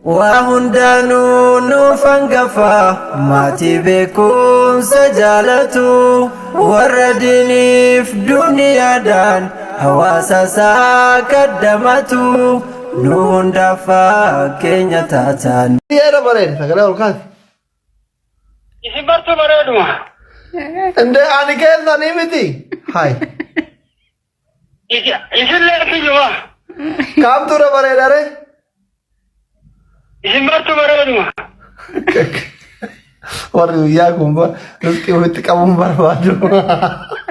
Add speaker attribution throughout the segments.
Speaker 1: Waa hundaanuu nuuf hangafa maatii beekumsa jaalatu warra diiniif duniyaadhaan hawaasa isaa kaddamatu nu hundaaf fakkeenya taatan.
Speaker 2: Yeera bareeda sagalee ol kaasi.
Speaker 3: Isin bartuu bareeduma.
Speaker 2: Indee ani keessanii miti. Hai.
Speaker 3: Isillee kiyyuma.
Speaker 2: Kaamtu irra bareeda ree?
Speaker 3: Isin bartuu bareeduma.
Speaker 2: Warri guyyaa kun riskii ofitti qabuun barbaadu.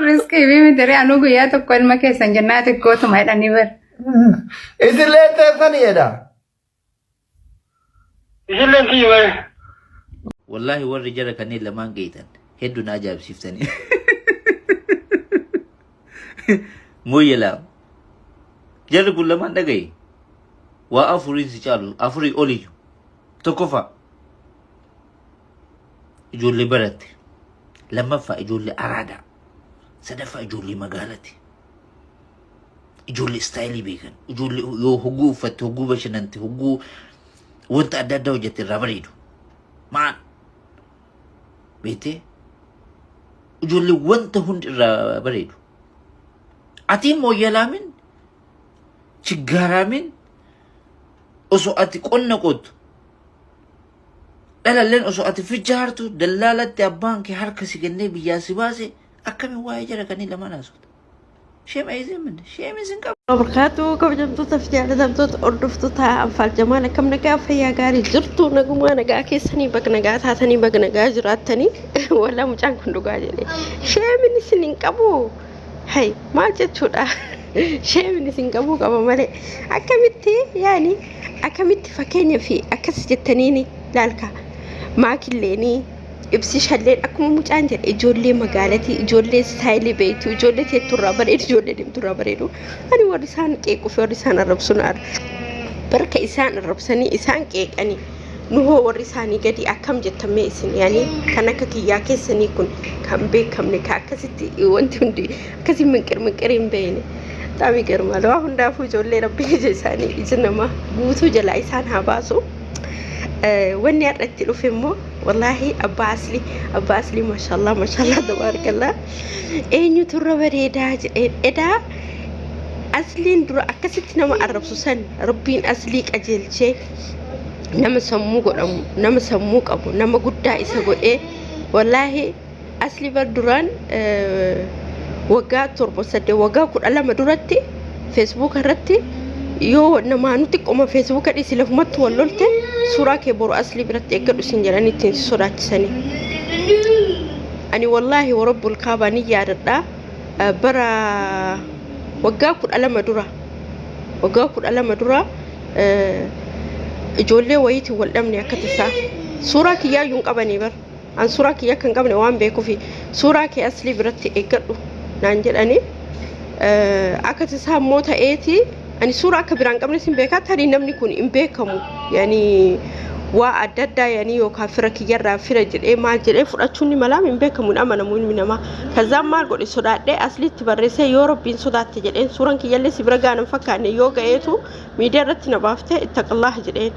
Speaker 4: Riskii fi miti anuu guyyaa tokko ilma keessan jennaa xiqqootuma jedhanii bara.
Speaker 2: Isillee teessanii jedha.
Speaker 3: Isilleen kiyyuma.
Speaker 5: Wallaahi warri jara kanneen lamaan geeytan hedduu na ajaa'ibsiiftanii. Mooyyalaa. Jarri kun lamaan dhagaye. Waa afuriin si caalu afurii oliyyu. Tokkoffaa ijoollee baratte. Lammaffaa ijoollee araadaa. Sadaffaa ijoollee magaalati. Ijoollee istaayilii beekan. Ijoollee yoo hogguu uffatte, hogguu bashannante, hogguu wanta adda addaa hojjette irraa bareedu. Maal? Beektee? Ijoollee wanta hundi irraa bareedu. Ati mooyyalaamin, chiggaaraamin, osoo ati qonna qottu, dhalalleen osoo ati fijaartu dallaalatti abbaan kee harka si kennee biyyaa si baase akkamiin waa'ee jara kanii lamaan haasofta? Sheem ayizee sheem isin qaba.
Speaker 6: Barkaatu kabajamtoota fi jaalatamtoota hordoftoota Anfaal Jamaal, akkam nagaa, fayyaa gaarii jirtu? Nagumaa, nagaa keessanii? Baga nagaa taatanii, baga nagaa jiraattanii. Walaa mucaan kun dhugaa jedhe, sheemin isin hin qabu. Hay, maal jechuudha? Sheemin isin qabuu qaba malee akkamitti, yaani akkamitti fakkeenya fi akkas jettaniini laalka maakilleenii ibsi shalleen akkuma mucaan jedhe ijoollee magaalatii, ijoollee istaayilii beektu, ijoollee teetturraa bareedu, ijoollee deemturraa bareedu. Ani warri isaan qeequu fi warri isaan arrabsu na barka isaan arrabsanii isaan qeeqanii, nu hoo warri isaanii gadi akkam jettamee isin? Yaani kan akka kiyyaa keessanii kun kan beekamne, kan akkasitti wanti hundi akkasii minqir minqir hin beekne. በጣም ይገርማል። Waa hundaafuu ijoollee rabbiin ija isaanii ija namaa guutuu jalaa isaan haa baasu. Wanni har'a itti dhufe immoo wallaahi abbaa aslii, abbaa aslii, maashaallah, maashaallah, tabaarakallah. Eenyutu irra bareedaa jedheen edaa asliin dura akkasitti nama arrabsu san rabbiin aslii qajeelchee nama sammuu godhamu, nama sammuu qabu, nama guddaa isa godhee. Wallaahi asli bar duraan waggaa 7, 8, waggaa 12 duratti feesbuuka irratti yoo namaanu xiqqoma feesbuuka dhiisi lafumatti wal lolte, suuraa kee boru aslii biratti eeggadhu isin jedhanii ittiin si sodaachisanii. Ani wallaahi warabbul kaabaa ni yaadadha, bara waggaa 12 dura, waggaa 12 dura ijoollee wayiitiin wal dhabne. Akka tasaa suuraa kiyyaayyuu hin qabanii bar. An suuraa kiyya akka hin qabne waan beekuufi suuraa kee aslii biratti eeggadhu naan jedhanii. Akka tasaa immoo ta'eeti ani suuraa akka biraan qabne sin beekaa. Tarii namni kun hin beekamu, yani waa adda addaa, yani yookaan fira kiyyarraa fira jedhee maal jedhee fudhachuun ni malaam, hin beekamu, hin amanamu ilmi namaa. Kazaan maal godhe? Sodaadhee asliitti barreessee, yoo rabbiin sodaatte jedheen, suuraan kiyyallee si bira gaanan fakkaanne, yoo ga'eetu miidiyaa irratti na baaftee ittaqallaah jedheen.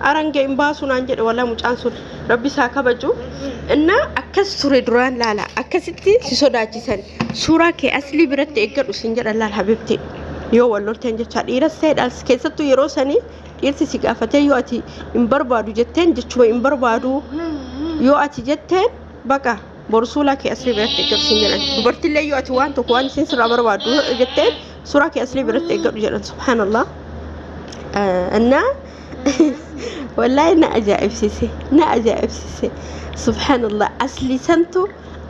Speaker 6: Arangee hin baasu naan jedhe. Walaa mucaan sun rabbi isaa kabaju. Innaa akkas ture duraan laala, akkasitti si sodaachisan, suuraa kee aslii biratti eeggadhu sin jedhan. Laal habibti, yoo wal lolteen jecha dhiiras ta'e dhaals, keessattuu yeroo sanii dhiirti si gaafatee yoo ati hin barbaadu jetteen, jechuma hin barbaadu yoo ati jetteen, baqa boru suuraa kee aslii biratti eeggadhu sin jedhan. Dubartillee yoo ati waan tokko waan isin sirraa barbaaddu jetteen, suuraa kee aslii biratti eeggadhu jedhan. Subhaanallah. እና wallaahi na ajaa'ibsiise, na ajaa'ibsiise. Subhaanallah, asli santu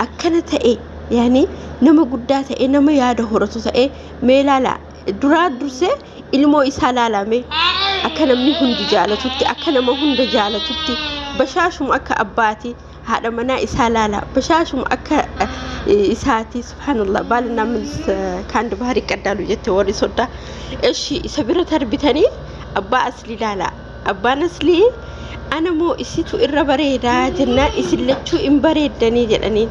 Speaker 6: akkana ta'e, yaani nama guddaa ta'e, nama yaada horatu ta'e. Mee laala, duraa dursee ilmoo isaa laalame, akka namni hundi jaalatutti, akka nama hunda jaalatutti, bashaashuma akka abbaati. Haadha manaa isaa laala, bashaashuma akka isaati. Subhaanallah, ባልና ሚስት ከአንድ ባህር ይቀዳሉ jette warri soddaa. Eshi, isa bira tarbitanii abbaa aslii laala. Abbaan aslii ana moo isitu irra bareedaa jennaan, isin lachuu hin bareeddanii jedhanii,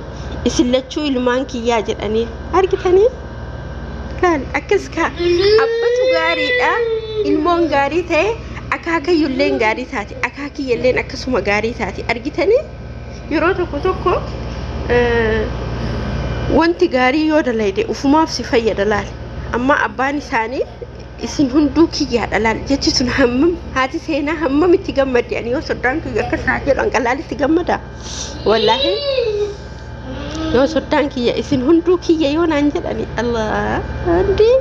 Speaker 6: isin lachuu ilmaan kiyyaa jedhanii. Argitanii, laal akkas ka abbatu gaariidha, ilmoon gaarii ta'e. Akaakayyulleen gaarii taate, akaakiyyalleen akkasuma gaarii taate. Argitanii, yeroo tokko tokko wanti gaarii yoo dalayde ufumaaf si fayyada. Laal, amma abbaan isaanii "isin hunduu kiyyaadha" laal, jechi sun hammam haati seenaa hammam itti gammadde. Ani yoo soddaan kiyya akkas naa jedhu anqalaal itti gammada. Wallaahi, yoo soddaan kiyya "isin hunduu kiyya" yoo naan jedhani, Allah, hundii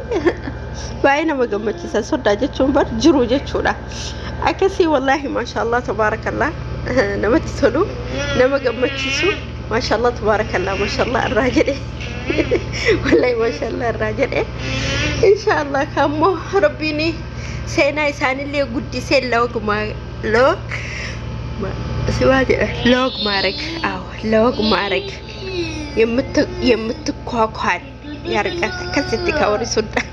Speaker 6: baay'ee nama gammachiisa. Soddaa jechuun bar jiru jechuudha akkasii. Wallaahi, maashaallah, tabaarakallah, namatti tolu, nama gammachiisu. Maashaallah, tabaarakallah, maashaallah irraa jedhe. Wallaahi, maashaallah irraa jedhe. Inshaallah, kammoo Rabbiin seenaa isaanillee guddisee loogma loog si waa jedha, ለወግ ማዕረግ፣ አዎ ለወግ ማዕረግ የምትኳኳል ያርጋት። Akkasitti ka warri soddaa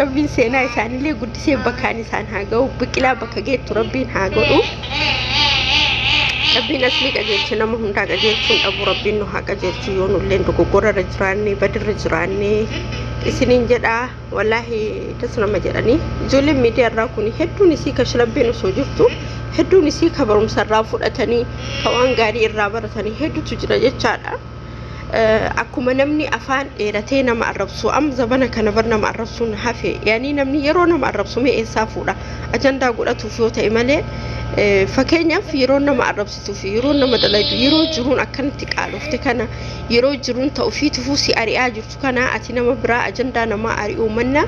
Speaker 6: Rabbiin seenaa isaanillee guddisee bakkaan isaan haa ga'u, biqilaa bakka geettu Rabbiin haa godhu. Rabbiin aslii qajeelche, nama hundaa qajeelchuun dhabu. Rabbiin nu haa qajeelchu yoo nulleen dogoggorarra jiraanne, badirra jiraanne isiniin jedha. Wallaahi, das nama jedhanii. Ijoolleen miidiyaa irraa kun hedduun isii kashlabbeen osoo jirtu, hedduun isii ka barumsa irraa fudhatanii, ka waan gaarii irraa baratanii hedduutu jira jechaadha. Akkuma namni afaan dheeratee nama arrabsu, amma zabana kana bar nama arrabsuun hafe. Yaanii namni yeroo nama arrabsu mee eessaa fuudha? Ajandaa godhatuuf yoo ta'e malee, fakkeenyaaf yeroo nama arrabsituu fi yeroo nama dalaydu, yeroo jiruun akkanatti qaalofte kana, yeroo jiruun ta'u fi tufuu si ari'aa jirtu kana, ati nama biraa ajandaa namaa ari'uu manna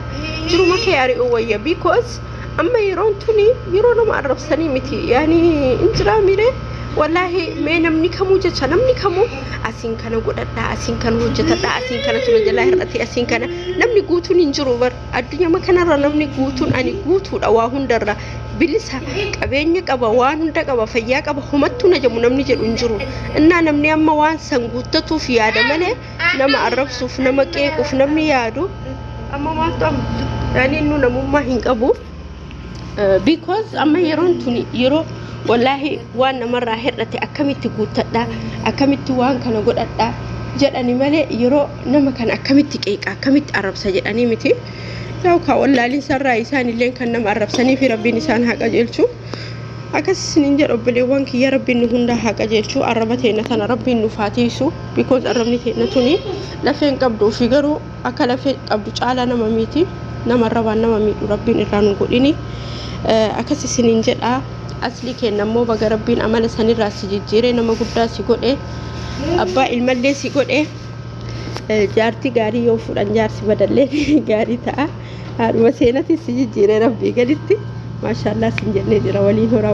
Speaker 6: jiruma kee ari'uu wayya, because amma yeroon tuni yeroo nama arrabsanii miti. Yaanii injiraa miree, wallaahi, mee namni kamuu jecha, namni kamuu asiin kana godhadhaa, asiin kana hojjetadhaa, asiin kana tuna jalaa hir'ate, asiin kana namni guutuun hin jiru bar addunyaa kanarra. Namni guutuun ani guutuudha, waa hundarra bilisa, qabeenya qaba, waan hunda qaba, fayyaa qaba, homattuu na jedhu namni jedhu hin jiru. Innaa namni amma waan san guuttatuuf yaada malee nama arrabsuuf, nama qeequuf namni yaadu amma maaltu amma yaani inni namummaa hin qabu, because amma yeroon tuni yeroo wallaahi waan namarraa hir'ate akkamitti guuttadha, akkamitti waan kana godhadha jedhani malee yeroo nama kana akkamitti qeeqa, akkamitti arrabsa jedhanii miti. Yaa'u kaa, wallaaliinsarraa isaan illee kan nama arrabsanii fi Rabbiin isaan haa qajeelchu. Akkas isiniin jedha, obboleewwan kiyya, Rabbiin nu hundaa haa qajeelchu. Arraba teenya tana Rabbiin nuuf haa tiisu, because arrabni teenya tuni lafeen qabdu fi garuu akka lafee qabdu caalaa nama miti. Nama arrabaan nama miidhu Rabbiin irraa nu godhini. Akkas isiniin jedha. Aslii kenna immoo baga Rabbiin amala sanirraa si jijjiiree, nama guddaa si godhe, abbaa ilmallee si godhe. Jaartii gaarii yoo fuudhan jaarsi badallee gaarii ta'a. Haadhuma seenatis si jijjiiree Rabbii gaditti maashaallah sin jennee jira. Waliin horaa.